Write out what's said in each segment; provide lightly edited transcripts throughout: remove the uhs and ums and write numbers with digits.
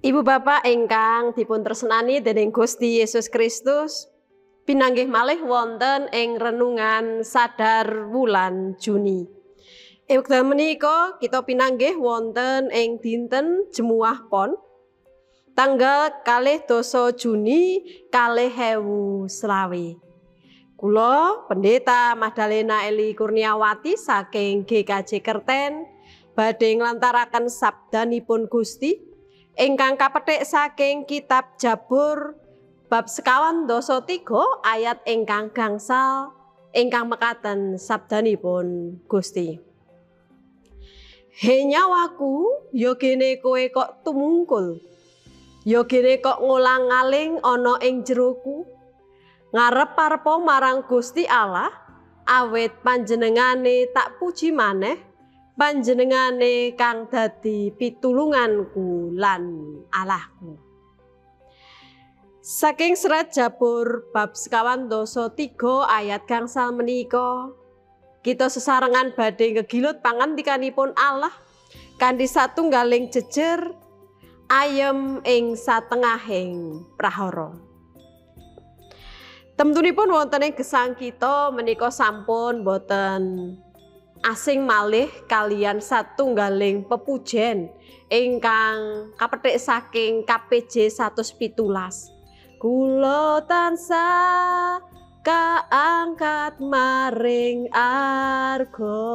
Ibu bapak ingkang dipun tresnani dening Gusti Yesus Kristus, pinanggih malih wonten ing renungan sadar wulan Juni. Ing wekdal menika kita pinanggih wonten ing dinten Jemuah Pon tanggal 22 Juni 2025. Kula Pendeta Magdalena Eli Kurniawati saking GKJ Kerten badhe nglantaraken sabdanipun Gusti ingkang kapethik saking kitab Jabur bab 53 ayat ingkang gangsal ingkang mekaten sabdanipun Gusti. He nyawaku, ya gene kowe kok tumungkul, ya gene kok ngolang-aling ana ing jeroku, ngarep-arepa marang Gusti Allah, awit panjenengane tak puji maneh, panjenengane kang dadi pitulunganku lan Allahku. Saking serat Jabur bab 53 ayat gangsal menika, kita sesarengan badhe ngegilut pangandikanipun Allah kanthi satunggaling jejer ayem ing satengahing prahara. Temtunipun wonten ing gesang kita menika sampun boten asing malih kalian satunggaling pepujen ingkang kapethik saking KPJ 117. Kula tansah kaangkat maring arga,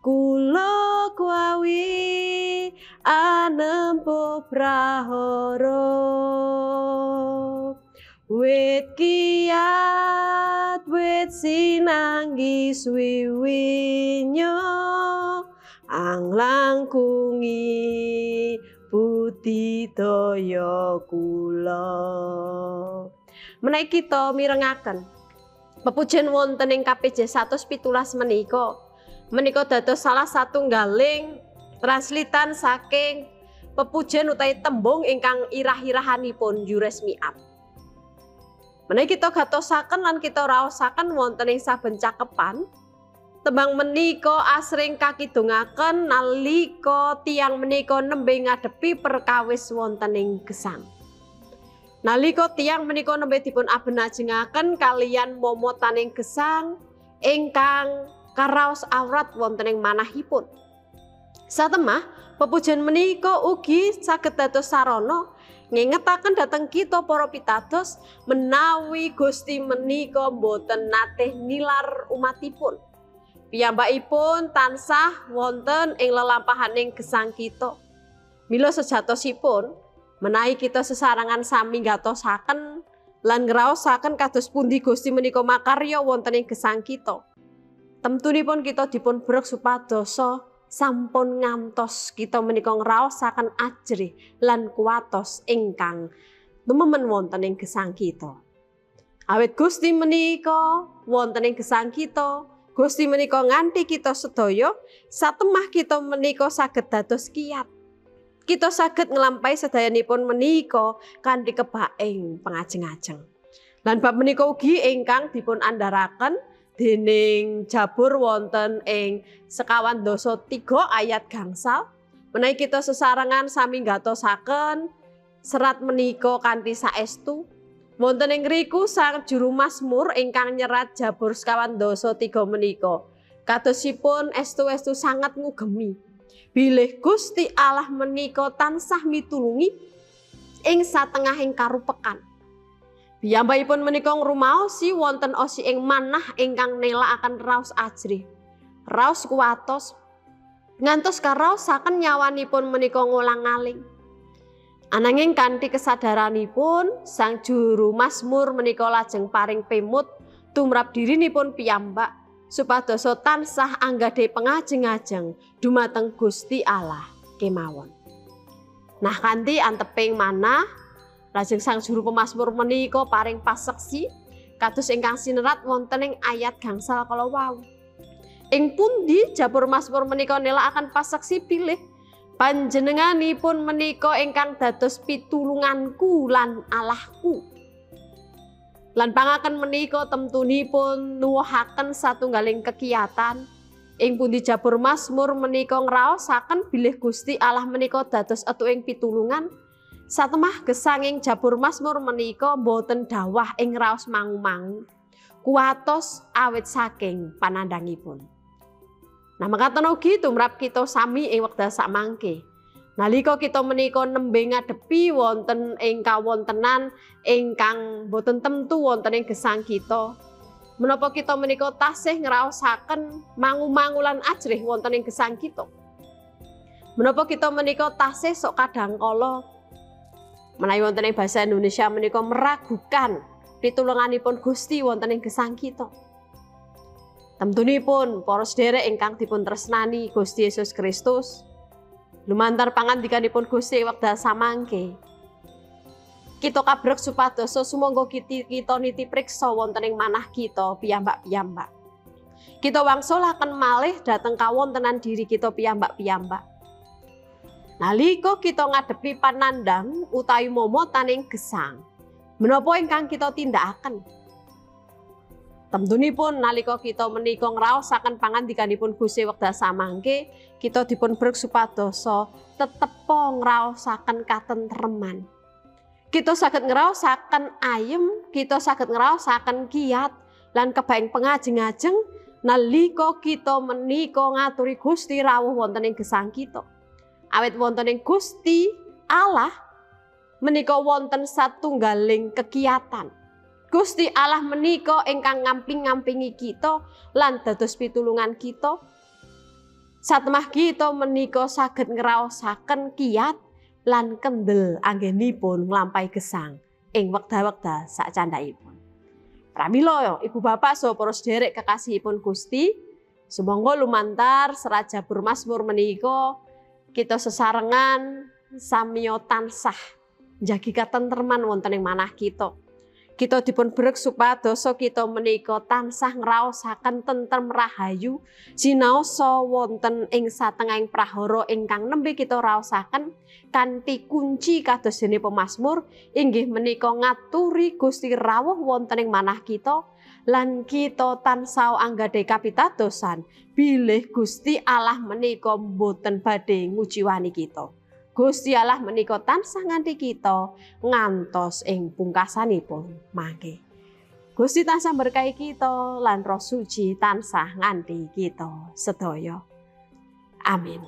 kula kuawi anempo prahara, wit kiat wit sinanggi swiwinya, anglangkungi budidaya kula. Menawi kita mirengaken pepujen wonten ing KPJ 117 menika, menika dados salah satunggaling translitan saking pepujen utawi tembung ingkang irah-irahanipun Yuresmiat. Menawi kita gatosaken lan kita raosaken wonten ing saben cakepan, tembang menika asring kakidungaken nalika tiyang menika nembe ngadepi perkawis wonten ing gesang. Nalika tiyang menika nembe dipun abenajengaken kalian momotaning gesang ingkang karaos awrat wonten ing manahipun. Satemah pepujen menika ugi saged dados sarana ngingetaken dhateng kita para pitados menawi Gusti menika boten nate nilar umatipun. Piyambakipun tansah wonten ing lelampahaning gesang kita. Mila sejatosipun menawi kita sesarengan sami gatosaken lan ngraosaken kados pundi Gusti menika makarya wonten ing gesang kita, temtunipun kita dipun brek supados sampun ngantos kita menika ngraosaken ajrih lan kuwatos ingkang tumemen wonten ing gesang kita. Awit Gusti menika wonten ing gesang kita, Gusti menika nganti kita sedaya satemah kita menika saged dados kiat. Kita saged nglampahi sedayanipun menika kanthi kebaing pengajeng-ajeng. Lan bab menika ugi ingkang dipun andharaken dening Jabur wonten ing 53 ayat gangsal. Menawi kita sesarengan sami gatosaken serat menika kanthi saestu, wonten ing ngriku sang juru mazmur ingkang nyerat Jabur 53 menika kadosipun estu-estu sangat ngugemi bilih Gusti Allah menika tansah mitulungi ing satengahing karupekan. Piyambakipun menika ngrumaosi wonten osi ing manah ingkang nelakaken raos ajrih, raos kuwatos, ngantos karaosaken nyawanipun menika ngolang-aling. Ananging kanthi kesadaranipun sang juru mazmur menika lajeng paring pemut tumrap dirinipun piyambak supados tansah anggadhahi pengajeng-ajeng dumateng Gusti Allah kemawon. Nah, kanthi anteping manah lajeng sang juru pemazmur menika paring paseksi kados ingkang sinerat wonten ing ayat gangsal kala wau. Ing pundi Jabur Mazmur menika nelakaken paseksi bilih panjenenganipun menika ingkang dados pitulunganku lan Allahku. Lan pangaken menika temtunipun nuwuhaken satunggaling kekiyatan ing pundi Jabur Mazmur menika ngraosaken bilih Gusti Allah menika dados etuking pitulungan. Satemah gesanging Jabur Mazmur menika boten dawah ing raos mangu-mangu, kuwatos awit saking panandhangipun. Nah, mekaten ugi tumrap kita sami ing wekdal samangke. Nalika kita menika nembe ngadepi wonten ing kawontenan ingkang boten temtu wonten ing gesang kita, menapa kita menika tasih ngraosaken mangu-mangu lan ajrih wonten ing gesang kita? Menapa kita menika tasih sok kadang kala menawi wonten ing basa Indonesia menika meragukan pitulunganipun Gusti wonten ing gesang kita? Temtunipun para sedherek ingkang dipun tresnani Gusti Yesus Kristus, lumantar pangandikanipun Gusti wekdal samangke, kita kabrek supados sumangga kita niti priksa wonten ing manah kita piyambak-piyambak. Kita wangsulaken malih dhateng kawontenan diri kita piyambak-piyambak. Nalika kita ngadepi panandhang utawi momotaning gesang, menapa ingkang kita tindakaken? Temtunipun nalika kita menika ngraosaken pangandikanipun Gusti wekdal samangke, kita dipun brek supados tetepa ngraosaken katentreman. Kita saged ngraosaken ayem, kita saged ngraosaken kiat lan kebaeng pengajeng-ajeng nalika kita menika ngaturi Gusti rawuh wonten ing gesang kita. Awit wonten ing Gusti Allah menika wonten satunggaling kekiatan. Gusti Allah menika ingkang ngamping-ngampingi kita lan dados pitulungan kita. Satemah kita menika saged ngraosaken kiat lan kendel anggenipun nglampahi gesang ing wekdal-wekdal sakcandhakipun. Pramila Ibu Bapak saha para sedherek kekasihipun Gusti, sumangga lumantar serat Jabur Mazmur menika kita sesarengan samiya tansah njagi katentreman wonten ing manah kita. Kita dipun brek supados kita menika tansah ngraosaken tentrem rahayu sinaosa wonten ing satengahing prahara ingkang nembe kita raosaken kanthi kunci kados dene pemazmur inggih menika ngaturi Gusti rawuh wonten ing manah kita lan kita tansah anggadhahi kapitadosan bilih Gusti Allah menika mboten badhe nguciwani kita. Gusti Allah menika tansah nganti kita ngantos ing pungkasanipun mangke. Gusti tansah berkahi kita lan Roh Suci tansah nganti kita sedaya. Amin.